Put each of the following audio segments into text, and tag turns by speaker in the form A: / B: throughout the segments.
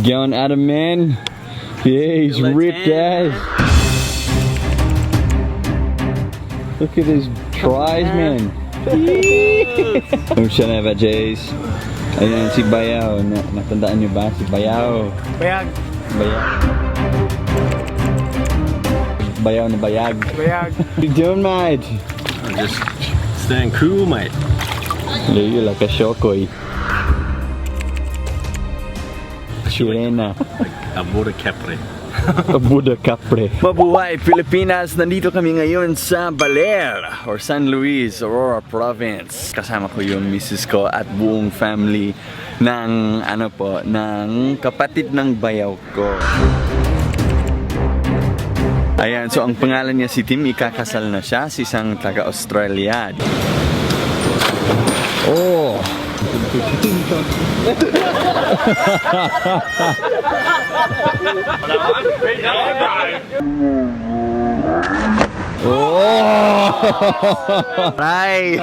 A: Going at him, man. Yeah, he's ripped ass. Look at his tries, man. Kung siya na ba, Jace? Ayan, si Bayaw. Natandaan niyo ba? Si Bayaw.
B: Bayag.
A: Bayag. Bayaw na bayag.
B: Bayag.
A: What you doing, mate?
C: I'm just staying cool, mate.
A: You're like a shokoy. Sirena.
C: Aurora capre.
A: Buda Capre. Mabuhay Pilipinas! Nandito kami ngayon sa Baler or San Luis, Aurora Province. Kasama ko yung misis ko at buong family ng ng kapatid ng bayaw ko. Ayan, so ang pangalan niya si Tim, ikakasal na siya sa isang taga-Australia. Oh! Oh! Right!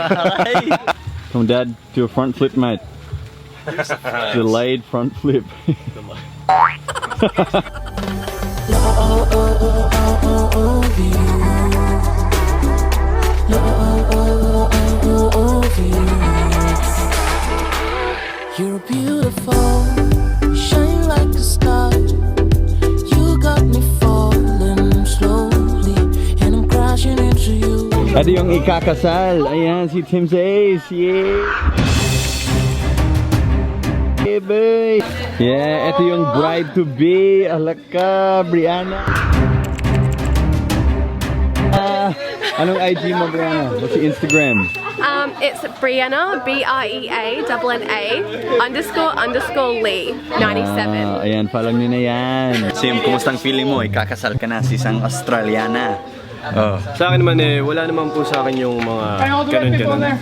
A: Come Dad, do a front flip, mate. Delayed front flip.
D: You're beautiful, you shine like a star. You got me falling slowly, and I'm crashing into you.
A: Ito yung ikakasal. Ayan, si Tim says, yeah. Yeah, boy. Yeah, ito yung bride to be. Alaka, Breanna. Anong IG mo, Breanna? What's your Instagram?
E: It's Breanna, BREA__Lee 97.
A: Ayan, follow nyo na yan. Sim, kumusta ang feeling mo? Ikakasal ka na sa isang Australiana. Oh.
C: Sa akin naman wala naman po sa akin yung mga ganun-ganun.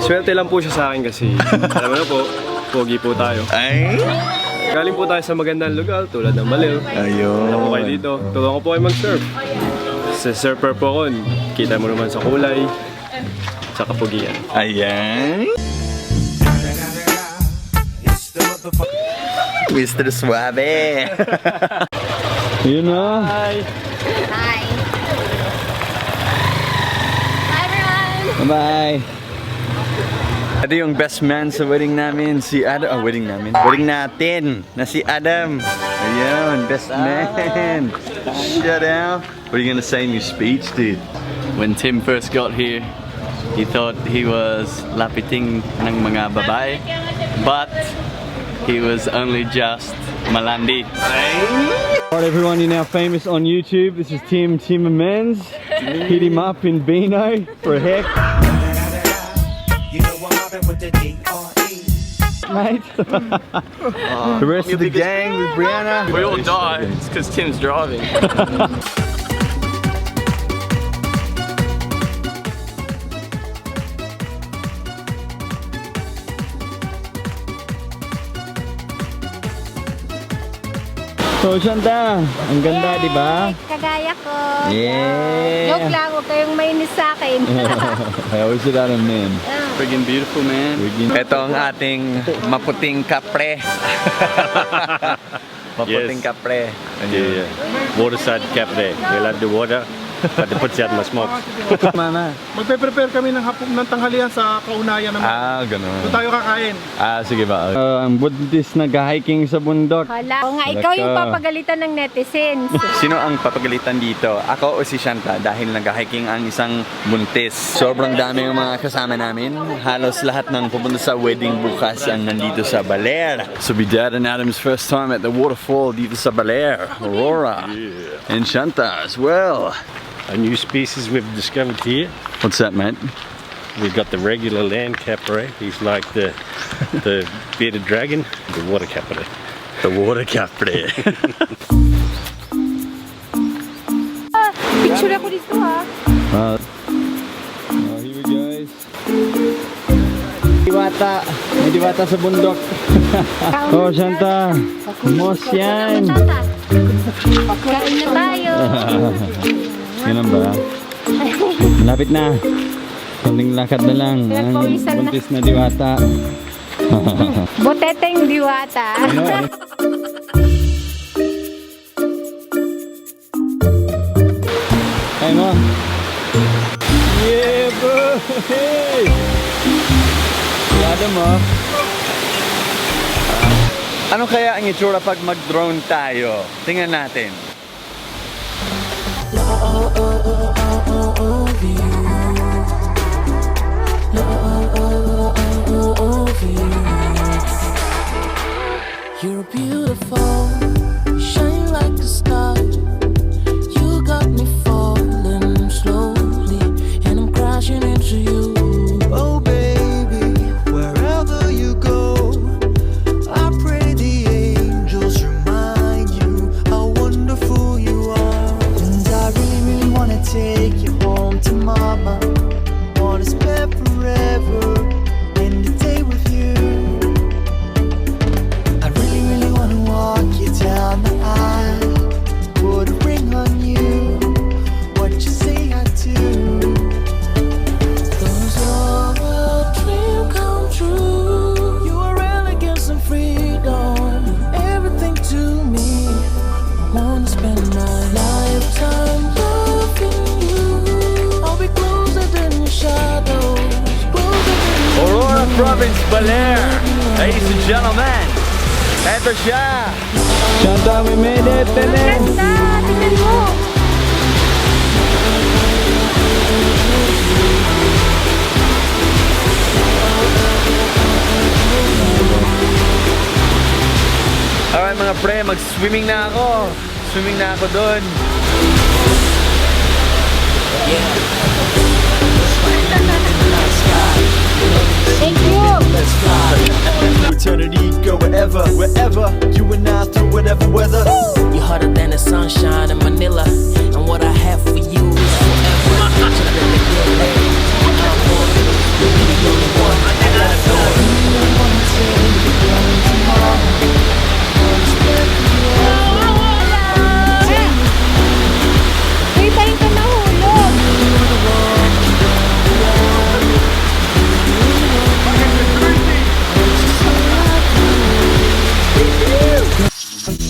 C: Swerte lang po siya sa akin kasi alam mo na po, pogi po tayo.
A: Ay?
C: Galing po tayo sa magandang lugar tulad ng Baler.
A: Ayun.
C: Alam po kayo dito. Tulungan ko po kayo mag-surf. Sa surfer po ako, kita mo naman sa kulay, sa kapugian.
A: Ayan. Mr. Suave. Yun na.
C: Hi!
E: Hi. Hi everyone.
A: Bye. Ito yung best man sa wedding namin, si Adam. Wedding namin? Wedding natin, na si Adam. Ayun, best man. Shut up. What are you gonna say in your speech, dude?
F: When Tim first got here, he thought he was lapiting ng mga babae, but he was only just malandi.
A: Alright everyone, you're now famous on YouTube. This is Tim and Men's. Hit him up in Beano for a heck. Mate. The rest of the gang with Breanna.
F: We all died because Tim's driving.
A: So Shanta, ang ganda, di ba?
E: Kagaya ko.
A: Yeah.
E: Joke lang, huwag kayong mainis sa akin.
A: I always sit out on men.
F: Friggin' beautiful, man.
A: Ito ang ating maputing kapre. Maputing kapre.
C: Yeah. Waterside capre. We love the water, but the puts out my smoke.
A: Mana?
B: Magpe-prepare kami ng tanghalian sa kaunayan naman.
A: Ganun.
B: Doon tayo kakain.
A: Sige ba? Ang buntis Naghiking sa bundok.
E: Hala. O nga, ikaw yung papagalitan ng netizens.
A: Sino ang papagalitan dito? Ako o si Shanta dahil Naghiking ang isang buntis. Sobrang dami ng mga kasama namin. Halos lahat ng pupunta sa wedding bukas ang nandito sa Baler. So be Dad and Adam's first time at the waterfall dito sa Baler, Aurora. And Shanta as well.
C: A new species we've discovered here.
A: What's that, mate?
C: We've got the regular land capre. He's like the bearded dragon, the water capre.
A: The water capre.
E: Picture ako dito ha.
A: Here we go. Diwata. May diwata sa bundok. Oh, Shanta. Mos yan.
E: Kain na tayo.
A: Ganun ba? Malapit na. Konting lakad na lang. Ang
E: Pinagpawisan na.
A: buntis na diwata.
E: Boteteng diwata.
A: Ay mo. Yeah, bro! Hey! Yada mo. Ano kaya ang itsura pag mag-drone tayo? Tingnan natin.
D: You're beautiful, shine like a star. You got me falling slowly, and I'm crashing into you.
G: Oh baby, wherever you go, I pray the angels remind you how wonderful you are. And I really, really wanna take you home to mama. Wanna spend forever in the day with you. I really, really wanna walk you down the aisle, put a ring on you. What you say I do?
D: Those are a dream come true. You are elegance and freedom, everything to me. I wanna spend my lifetime loving you. I'll be closer than your shadows, closer than your
A: Aurora Province, Baler. Ladies and gentlemen, eto siya. Shanta, we made it.
E: Ganda! Tingnan mo!
A: Alright mga pre, mag-swimming na ako. Swimming na ako dun.
E: Thank you!
G: Eternity, go wherever, wherever. You and I through whatever weather.
D: You're hotter than the sunshine in Manila, and what I have for you is forever. Just let me get laid. I'm more than you'll be the only one. I gotta go.
E: Uy, tayo ka nahulog!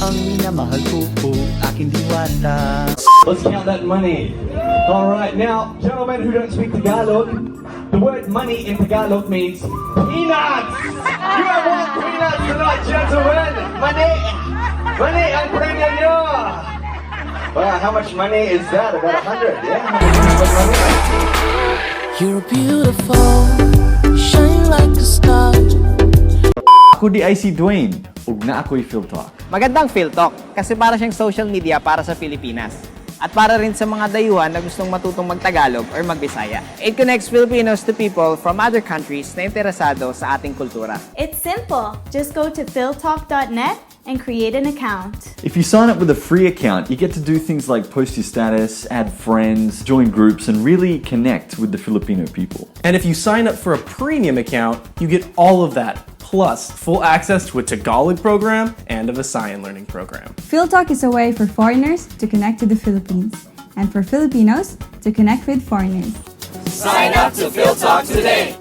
G: Ang minamahal ko po, aking diwata.
H: Let's count that money. All right, now, gentlemen who don't speak Tagalog, the word money in Tagalog means peanuts. You have won peanuts tonight, gentlemen. Money, money ang premium nyo. Wow, how much money is that? About 100, yeah?
D: You're beautiful, shine like a star.
A: Ako di ay si Dwayne. Ug na ako'y Phil Talk.
I: Magandang Phil Talk kasi para siyang social media para sa Pilipinas. At para rin sa mga dayuhan na gustong matutong mag-Tagalog or mag-Bisaya. It connects Filipinos to people from other countries na interesado sa ating kultura.
J: It's simple. Just go to philtalk.net and create an account.
K: If you sign up with a free account, you get to do things like post your status, add friends, join groups, and really connect with the Filipino people.
L: And if you sign up for a premium account, you get all of that, plus full access to a Tagalog program and a Visayan learning program.
M: PhilTalk is a way for foreigners to connect to the Philippines and for Filipinos to connect with foreigners.
G: Sign up to PhilTalk today.